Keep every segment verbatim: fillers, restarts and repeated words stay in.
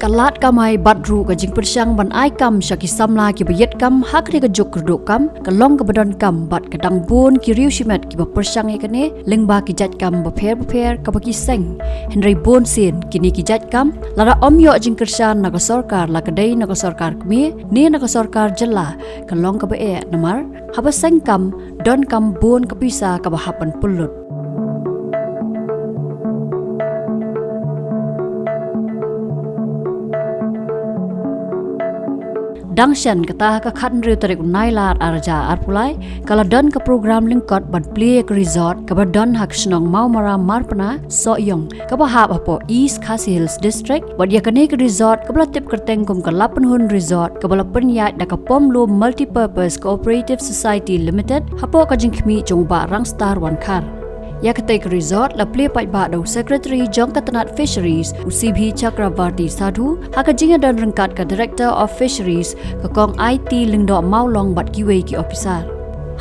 Ka lad kamai bad ruh ka jingpyrshang ban ai kam sha ki samla kiba ïit kam ha kane ka juk kyrduh kam, ka long kaba donkam bad ka dang bun ki riewshimet kiba pyrshang ïa kane, lyngba ki jait kam bapher bapher kaba ki seng. Hynrei bun sien kine ki jait kam, lada ym ïoh jingkyrshan na ka sorkar, la ka dei na ka sorkar kmie ne na ka sorkar jylla, ka long kaba eh namar haba seng kam, donkam bun ka pisa kaba hap ban pynlut. Dang shen kata ha ka khathynriew tarik u Nailar arhajar arphew lai, ka la don ka program lyngkot ban plie ïa ka resort kaba don ha ka shnong Mawmaram Marpna, Sohiong, kaba hap hapoh East Khasi Hills District, bad ïa kane ka resort kaba la tip kyrteng kum ka Lapynhun Resort, kaba la pynïaid da ka Pomlu Multipurpose Cooperative Society Limited, hapoh ka jingkhmih jong u Bah Rangstar Wankhar. Ïa katei ka resort la plie paidbah da u Secretary jong ka tnat Fisheries, u C B Chakravarti Sadhu, ha ka jingïadon ryngkat ka Director of Fisheries, ka Kong Aiti Lyngdoh Mawlong bad kiwei ki ophisar.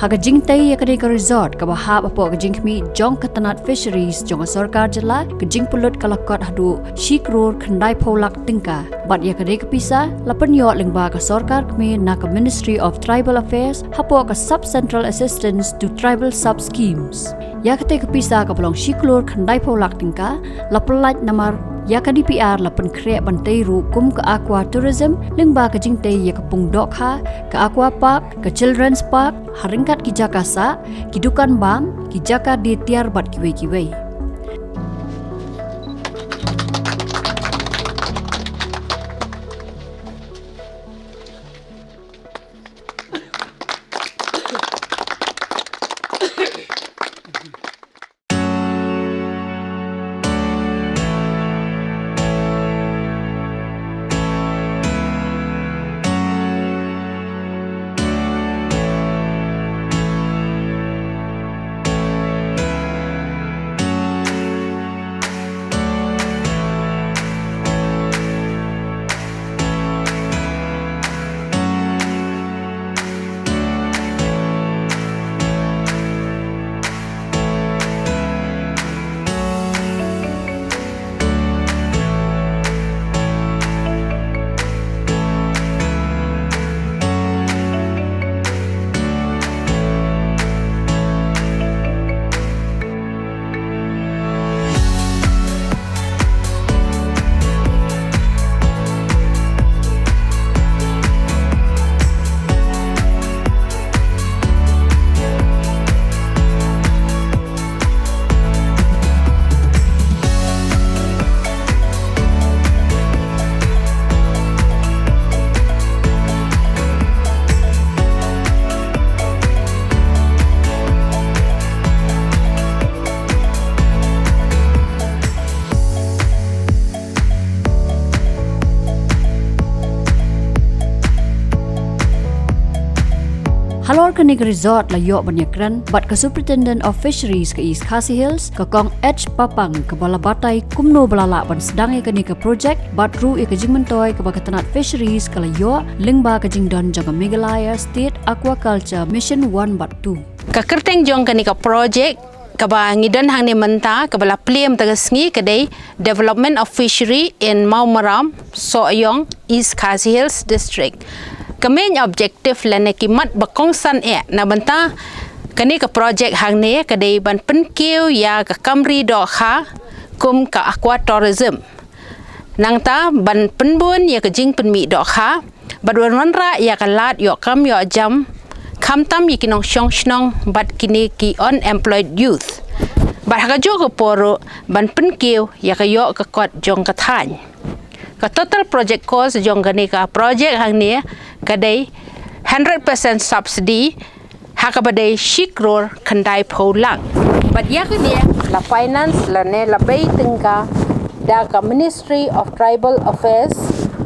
Ha ka jingtei ïa kane ka resort kaba hap hapoh ka jingkhmih jong ka tnat Fisheries jong ka sorkar jylla, ka jingpynlut ka la kot haduh shi klur khyndai phew lak tyngka. Bad ïa kane ka pisa la pynïoh lyngba ka sorkar kmie na ka Ministry of Tribal Affairs hapoh ka Sub Central Assistance to Tribal Sub Schemes. Ïa katei ka pisa kaba long shi klur khyndai phew lak tyngka la pyllait namar ïa ka D P R la pynkhreh ban tei ruh kum ka aqua tourism lyngba ka jingtei ïa ka pung dohkha, ka aqua park, ka children's park, ha ryngkat ki jaka sah, ki dukan bam, ki jaka die tiar bad kiwei kiwei. Halor kane ka resort la ïoh ban ïakren bad ka Superintendent of Fisheries ka East Khasi Hills, ka Kong H Papang, kaba la batai kumno ba la lah ban sdang ïa kane ka projek bad ruh ïa ka jingmyntoi kaba ka tnat Fisheries ka la ïoh lyngba ka jingdon jong ka Meghalaya State Aquaculture Mission one bad two. Ka kyrteng jong kane ka projek kaba ngi don hangne mynta kaba la plie mynta ka sngi ka dei Development of Fishery in Mawmaram, Sohiong, East Khasi Hills District. Ka main objective lane ki mat ba kongsan eh na bynta kane ka projek hangne ka dei ban pynkiew ïa ka kam ri dohkha kum ka aqua tourism. Nangta ban pynbun ïa ka jingpynmih dohkha bad ban wanrah ïa ka lad ïoh kam ïoh jam, khamtam ïa ki nongshong shnong bad kine ki unemployed youth. Bad ha kajuh ka por ruh ban pynkiew ïa ka ïoh ka kot jong ka thaiñ. Ka total project cost jong kane ka project hangne ka dei hundred percent subsidy, ha kaba dei shi klur khyndai phew lak. Bad ïa kane la finance lane la bei tyngka da ka Ministry of Tribal Affairs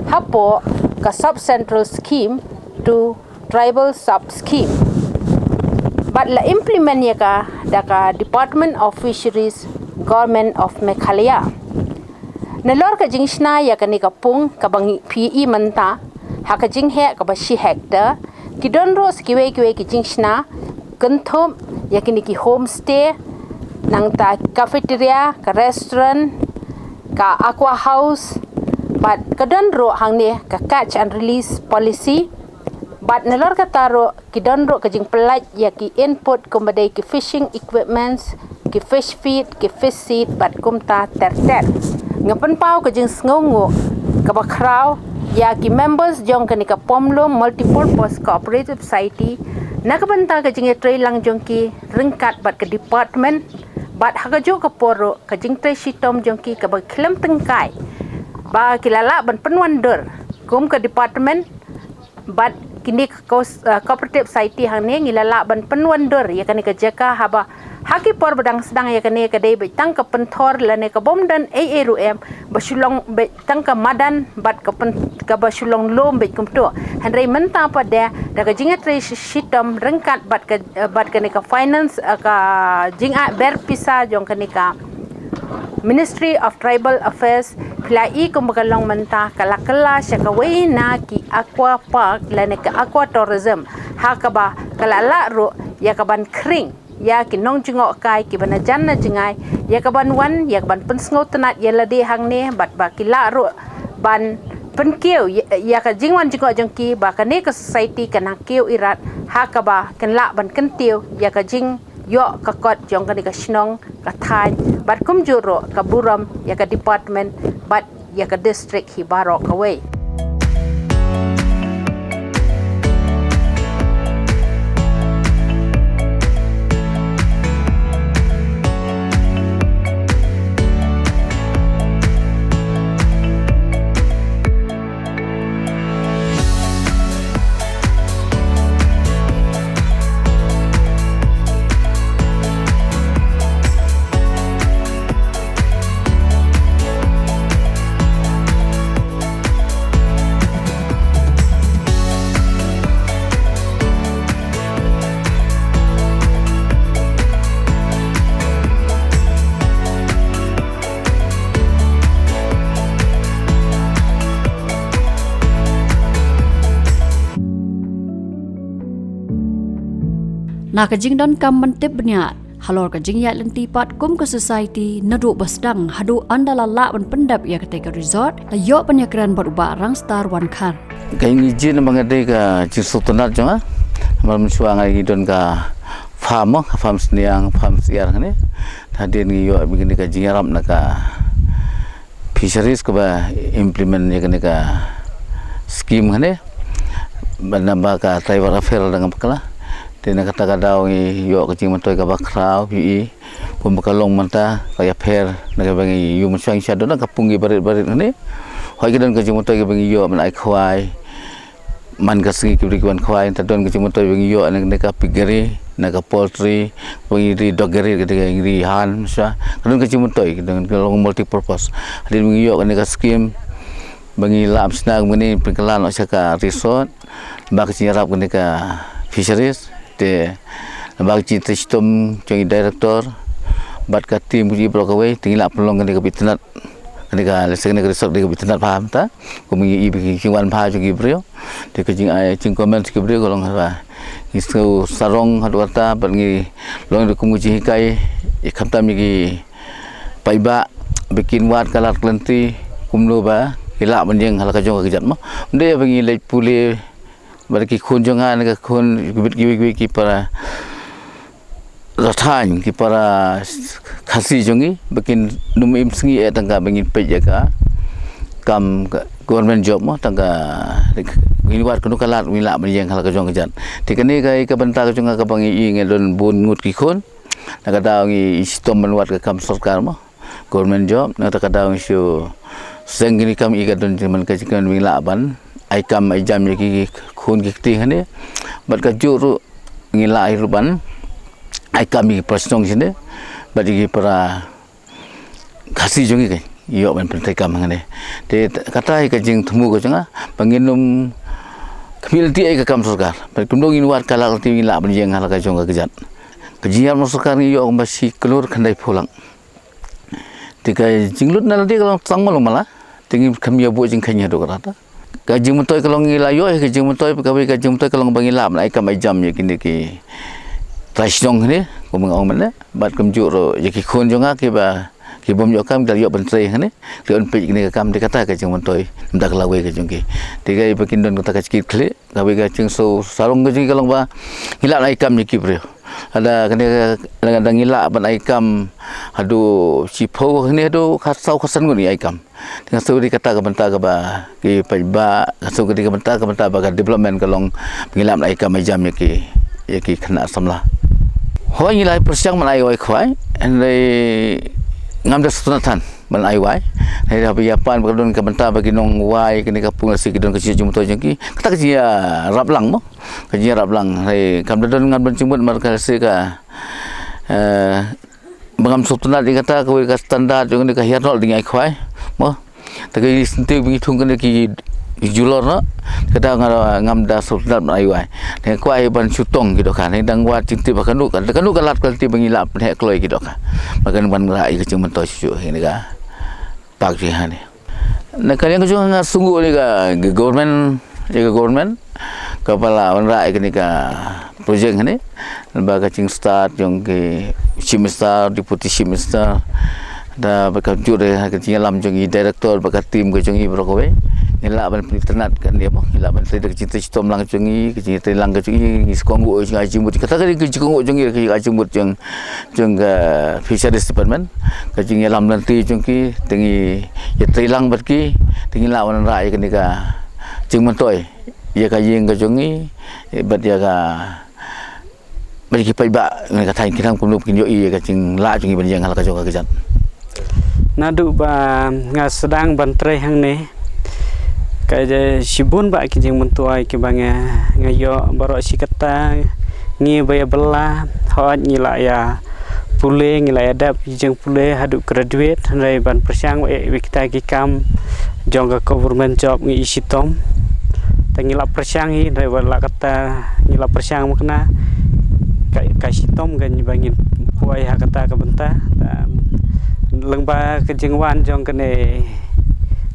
hapoh ka Sub Central Scheme to Tribal Sub Scheme. Bad la implement ïa ka da ka Department of Fisheries, Government of Meghalaya. Nalor ka jingshna ïa kane ka pung kaba ngi phi i mynta ha ka jingheh kaba shi hektar, ki don ruh sa kiwei kiwei ki jingshna kynthup ïa kine ki homestay, nangta cafeteria, ka restaurant, ka aqua house, Bad ka don ruh hangne ka catch and release policy. Bad nalor kata ruh ki don ruh ka jingpyllait ïa ki input kumba dei ki fishing equipments, ki fish feed, ki fish seed bad kumta ter ter. Nga pynpaw ka jingsngewnguh kaba khraw ïa ki members jong kane ka Pom Lum Multipurpose Cooperative Society na ka bynta ka jingïatreilang jong ki ryngkat bad ka department, bad ha kajuh ka por ruh ka jingtrei shitom jong ki kaba khlem tyngkai ba ki la lah ban pynwandur kum ka department bad kine ka kos-, uh, cooperative society hangne. Ngi la lah ban pynwandur ïa kane ka jaka haba ha ki por ba dang sdang ïa kane ka dei beit tang ka pynthor lane ka bym don ei ei ruh em, ba shu long beit tang ka madan bad ka pyn-, kaba shu long lum beit kumto. Hynrei mynta pat de da ka jingïatrei shi-, shitom ryngkat bad ka, uh, bad kane ka finance, uh, ka jingai ber pisa jong kane ka Ministry of Tribal Affairs, phi la i kumba ka long mynta ka la kylla sha kawei na ki aqua park lane ka aqua tourism, ha kaba ka la lah ruh ïa ka ban khring ïa ki nongjngohkai kiba na jan na jngai ïa ka ban wan ïa ka ban pynsngewtynnat ïa lade hangne bad ba ki lah ruh ban pynkiew ïa, ïa ka jingwan jngoh jong ki ba kane ka society kan nang kiew irat ha kaba kan lah ban kyntiew ïa ka jing ïoh ka kot jong kane ka shnong, ka thaiñ bad kumjuh ruh ka burom ïa ka department bad ïa ka district hi baroh kawei. Na ka jingdonkam ban tip bniat halor ka jingïaid lynti pat kum ka society naduh ba sdang haduh ynda la lah ban pyndep ïa kata ka resort, la ïoh ban ïakren bad u Bah Rangstar Wankhar. Ka jingïeit ba nga dei ka jingsngewtynnat jong nga. Namar mynshuwa nga ngi don ka farm, ka farm sniang, farm syiar kane. Hadien ngi ïoh bad kane ka jingïarap na ka Fisheries kaba implement ïa kane ka scheme kane. Bad naba ka tribal affair dang bakla. Te na kata ka daw ngi ïoh ka jingmyntoi kaba khraw, phi i kumba ka long mynta ka ïapher na kaba ngi ïoh mynshuwa ngi shah don ka pung ki barit barit kane. Hoi ki don ka jingmyntoi kaba ngi ïoh ban ai khwai. Man ka sngi ki briew ki wan khwai, te don ka jingmyntoi ba ngi ïoh na ka piggery, na ka poultry, ba ngi ri doggery, ka dei ka ngi ri han, sa. Ka don ka jingmyntoi, ka don ka long multipurpose. Hadien ba ngi ïoh kane ka scheme, ba ngi lah ban shna kane pynkylla noh sha ka resort, ba ka jingïarap kane ka fisheries, te ba ka jingtrei shitom jong i director, bad ka team ki baroh kawei, te ngi lah pynlong kane kaba itynnat. Kane ka, lehse kane ka resort ka dei kaba itynnat bha mynta. Kum ngi i ba ki jingwan bha jong ki briew. Te ka jingai jingcomment ki briew ka long ba ngi sngew sarong haduh katta bad ngi long da kum ka jinghikai. Ïa khamtam ïa ki paidbah ba kin wad ka lad ka lynti kumno ba ki lah ban ïeng ha la ka jong ka kjat mo. Ym dei ba ngi leit pule bad ki khun jong nga ne ka khun ki bit kiwei kiwei ki para Rathaiñ, ki para Khasi jong ngi, ba kin ym im sngi eh tang ka ba ngin peit ïa ka kam ka government job mo, tang ka ngin wad kano ka lad ngin lah ban ïeng ha la ka jong ka kjat. Te kane ka, ka bynta ka jong nga kaba ngi i ngi don bun ngut ki khun. Na ka daw ngi shitom ban wad ka kam sorkar mo. Government job, na kata ka daw ngi shu seng kine ki kam i ka don jingmyntoi ka jingkmen ba ngin lah ban ai kam ai jam ïa ki khun ki kti hangne. Bad kajuh ruh ngin lah ruh ban ai kam ïa ki para shnong shane. Bad ïa ki para Khasi jong ngi ki ïoh ban pyntrei kam hangne. Te kata hi ka jingthmu ka jong nga ba ngin ym khmih lynti ïa ka kam sorkar. Bad kumno ngin wad ka lad ka lynti ngin lah ban ïeng ha la ka jong ka kjat. Ka jingïarap na sorkar ngi ïoh kumba shi klur khyndai phew lak. Te ka jinglut na lade ka long tang ma long mala. Te ngi kham ïa buh jingkheiñ haduh katta. Ka jingmyntoi ka long ngi la ïoh, ka jingmyntoi kawei ka jingmyntoi ka long ba ngi lah ban ai kam ai jam ïa kine ki trai shnong kine, kumba nga ong mynne. Bad kumjuh ruh ïa ki khun jong nga kiba Ki bym ïoh kam ki la ïoh ban trei hangne. Ki un peit kane ka kam te kata ka jingmyntoi. Namar ka lawei ka jong ki. Te ka ba kin don kata ka jingkitkhlieh. Kawei ka jingsngewsarong ka jong ki ka long ba ngi lah ban ai kam ïa ki briew. Lada kane ka, lada ngi lah ban ai kam haduh shiphew, kane haduh khatsaw khatsan ngut ngi ai kam. Te nga sngew dei kata ka bynta kaba ki paidbah, nga sngew dei ka bynta, ka bynta ba ka development ka long ba ngi lah ban ai kam ai jam ïa ki, ïa ki khynnah samla. Hooid ngi la pyrshang ban ai wai khwai, hynrei ngam da sngewtynnat than ban ai wai. Hynrei haba ïa pan ba ka don ka bynta ba ki nongwai kane ka pung lashai ki don ka jingmyntoi jong ki. Kata ka jingïarap lang mo. Ka jingïarap lang. Hynrei kam da don ngan ban jingmut namar ka lashai ka, eh, ba ngam sngewtynnat ïa kata kawei ka standard jong kane ka hiar noh dang ai khwai. Mo. Te ka jingsyntiew ba ngi thung kane ki, ki julor noh. Kata nga, ngam da sngewtynnat ban ai wai. Te kwah ban shu tong ki dohkha. Te dang wad jingtip ba kano ka, kano ka lad ka lynti ba ngi lah pynheh kloi ki dohkha. Ba kan ban rah ïa ka jingmyntoi shuh shuh ïa kane ka park jong ngi hangne. Na ka liang ka jong nga sngew ïa ka government, ïa ka government kaba la wanrah ïa kane ka project hangne, ba ka jingstad jong ki Chief Minister, Deputy Chief Minister, da ba ka jur ïa ka jingïalam jong i director, ba ka team ka jong i baroh kawei. Ngi lah ban pynitynnad kane mo, ngi lah ban trei da ka jingtrei shitom lang jong i, ka jingtrei lang ka jong i, ngi sngewkongguh jong i, jingmut kata ka jingkongguh jong i, ka jingmut jong jong ka Fisheries Department, ka jingïalam lynti jong ki, te ngi ïatrei lang bad ki, te ngi lah wanrah ïa kane ka jingmyntoi ïa ka ïing ka jong ngi, bad ïa ka, bad ïa ki paidbah, ïa ka thaiñ ki nang kumno kin ïohi ïa ka jinglah jong ngi ban ïeng ha la ka jong ka kjat. Naduh ba nga sdang ban trei hangne, ka jia shibun bah ki jingmyntoi kiba nga, nga ïoh baroh shi katta ngi ba ïa bylla, hooid ngi la ïa pule, ngi la ïa dep ki jingpule haduh graduate, hynrei ban pyrshang ïa kita ki kam jong ka government job ngi i shitom. Te ngi la pyrshang hi, hynrei ba la katta ngi la pyrshang ma kane ka, ka shitom ka ba ngin poi ha kata ka bynta. Te lyngba ka jingwan jong kane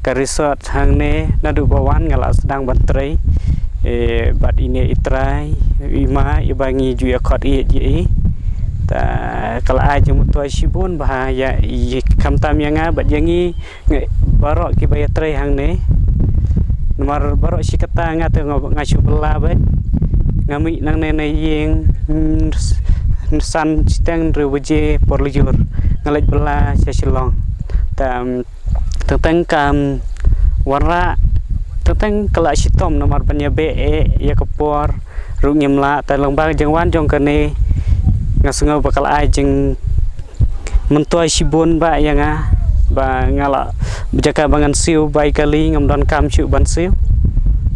ka resort hangne, naduh ba wan nga la sdang ban trei, eh, bad ine i trai, i ma, iba ngi ju ïa khot ïeit ïa i. Te ka la ai jingmyntoi shibun bha ïa i, khamtam ïa nga bad ïa ngi, ngi baroh kiba ïatrei hangne. Namar baroh shi katta nga te nga, nga shu bylla bad nga mih nangne na ïing, mm, s-, san shiteng hynriew baje por lyiur nga leit bylla sha Shillong. Te, mm, teng teng kam wanrah, teng teng ka la shitom namar ban ïa beh eh ïa ka por ruh ngim lah. Te lyngba ka jingwan jong kane nga sngew ba ka la ai jingmyntoi shibun bah ïa nga, ba nga la, jaka ba ngan siew bai kali ngam don kam shuh ban siew.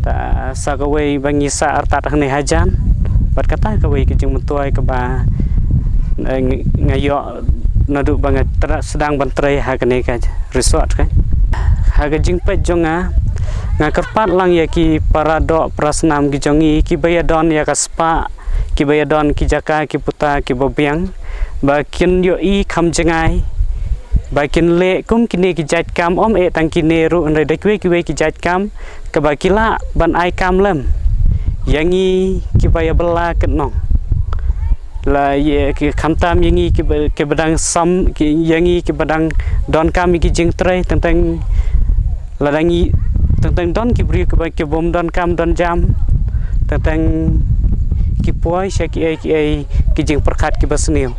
Te sa kawei ba ngi sah artat hangne hajan, bad kata kawei ka jingmyntoi kaba, eh, nga ïoh naduh ba nga tra-, sdang ban trei ha kane ka resort ka. Ha ka jingpeit jong nga, nga kyrpad lang ïa ki para doh para snam ki jong ngi kiba ïa don ïa ka spah, kiba ïa don ki jaka ki puta kiba biang, ba kin ïohi kham jngai, ba kin leh kum kine ki jait kam, ym eh tang kine ruh hynrei da kiwei kiwei ki jait kam kaba ki lah ban ai kam lem ïa ngi kiba ïa bylla kynnoh. La ïa ki khamtam ïa ngi kiba, kiba dang sam, ki, ïa ngi kiba dang don kam ïa ki jingtrei, teng teng lada ngi, teng teng don ki briew kiba, ki bym don kam don jam, teng teng ki poi sha kiei kiei ki jingpyrkhat kiba sniew.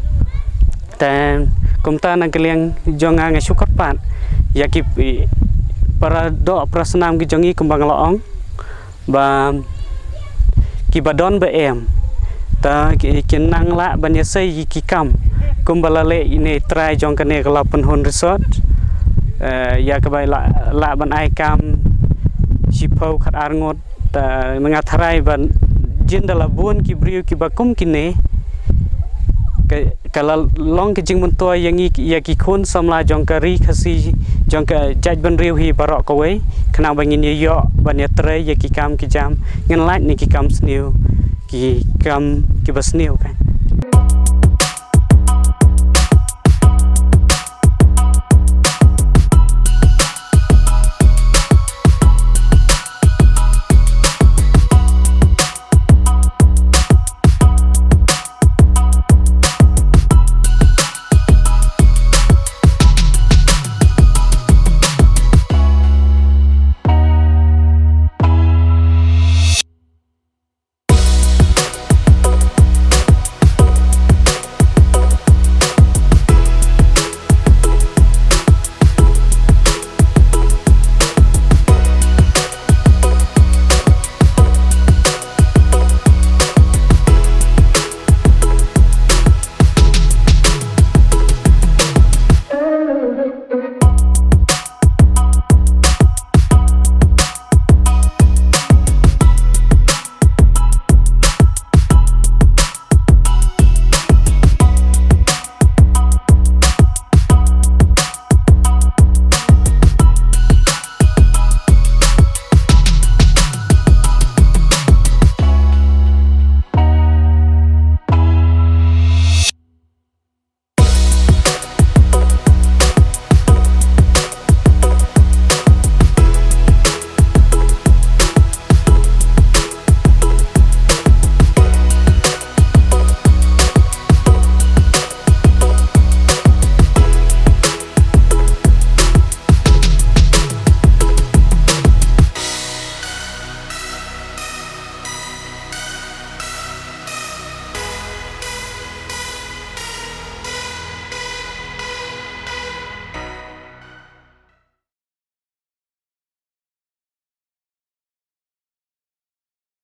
Te kumta na ka liang jong nga nga shu kyrpad ïa ki, i, para doh para snam ki jong ngi kumba nga la ong, ba kiba don ba em, te ki, kin nang lah ban ïasei ïa ki kam kumba la leh ine i trai jong kane ka Lapynhun Resort, eh, ïa kaba lah, lah ban ai kam shiphew khatar ngut. Te nga tharai ba jin da la bun ki briew kiba kum kine, ka, ka la long ka jingmyntoi ïa ngi, ïa ki khun samla jong ka Ri Khasi, jong ka jaitbynriew hi baroh kawei, khnang ba ngin ïa ïoh ban ïatrei ïa ki kam ki jam, ngin lait na ki kam sniew, ki kam kiba sniew ka.